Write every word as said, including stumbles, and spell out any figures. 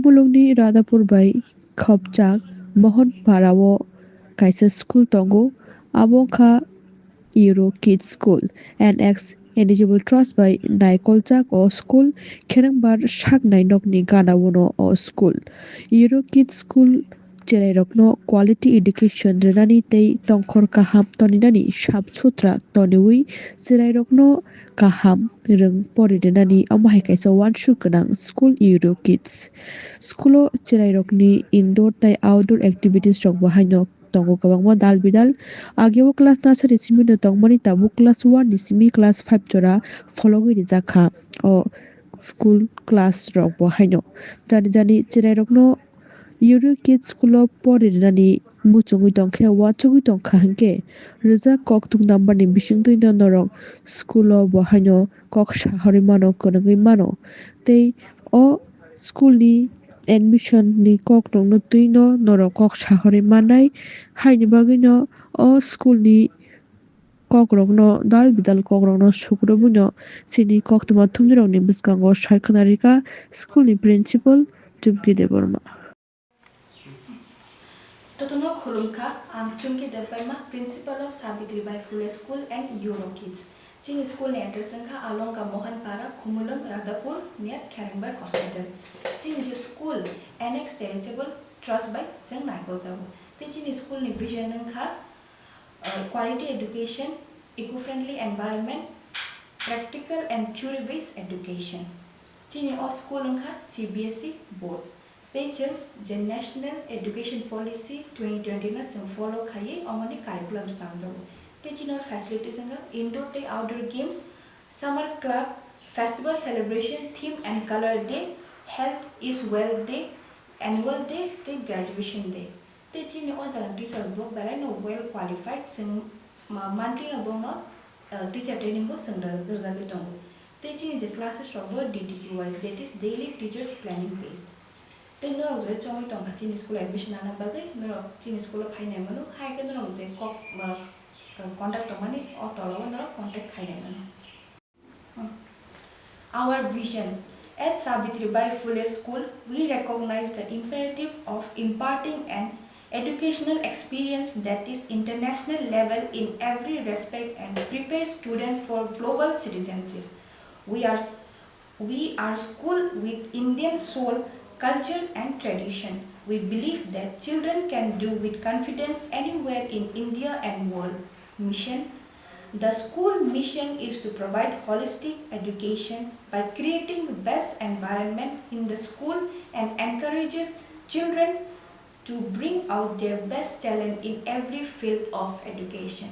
Mulungni Radhapur bai khopjak Mohanpara o kaisa school tongo, abo wngkha Euro Kids School, N X Eligible Trust bai naikoljak o school, kherengbar saknai nokni gana-o no o school. Euro Kids School cherairokno quality education rwnani tei tongkhor kaham toninani sap sutra toniwi cherairokno kaham rwng pori rwnani omo hai kaisa uansuk gwnang school Euro Kids. School o cherairokni indoor tei outdoor activities rokbo haino tongo kwbangma dal bidal. Ageo class nursery simi no tongmani tabuk class one ni simi class five jora phologwi rijak kha o school class rokbo haino. Jani jani cherairokno Euro Kids School o pori rwnani muchungwi tongkhe uansugwi tongkha hinkhe rijak kok tung number ni bisingtwi no norok school o bo haino kok sahorwi mano, kwrwngwi mano. Tei o school ni admission ni kok rokno twi no norok kok sahorwi mannai. Haini bagwi no o school ni kok rokno dal bidal kok rokno sukrubwi no chini koktwma thumni rokni bwskango sai khwna rikha school ni principal Chumki Debbarma. Jotono khulumkha, ang Chumki Debbarma, Principal of Savitribai Phule School and Euro Kids. Chini school ni address wngkha Alonga Mohanpara, Khumulwng, Radhapur, near Kherengbar Hospital. Chini je school N X Charitable Trust bai chwng naikoljago. Tei chini school ni vision wngkha, uh, quality education, eco-friendly environment, practical and theory-based education. Chini o school wngkha C B S E board. Tei chwng je National Education Policy twenty twenty no chwng follow khaiwi omoni curriculum snamjago. Tei chini o facilities wngkha indoor tei outdoor games, summer club, festival celebration, theme and color day, health is wealth day, annual day tei graduation day. Tei chini o jaga teacher bo belai no well qualified, chwng ma-, monthly no bono, uh, teacher training bo chwng rw-, rwjagwi tongo. Tei chini je classes rok bo D T P wise, that is daily teacher planning based. Tei norok jodi chongwi tongkha chini school admission nana bagwi, norok chini school o phainai mano, hai khe norok je kok, uh, uh, contact tongmani o tola o norok contact khainai mano. Our vision. At Savitribai Phule School, we recognize the imperative of imparting an educational experience that is international level in every respect and prepare students for global citizenship. We are, we are school with Indian soul, culture and tradition. We believe that children can do with confidence anywhere in India and world. Mission. The school mission is to provide holistic education by creating the best environment in the school and encourages children to bring out their best talent in every field of education.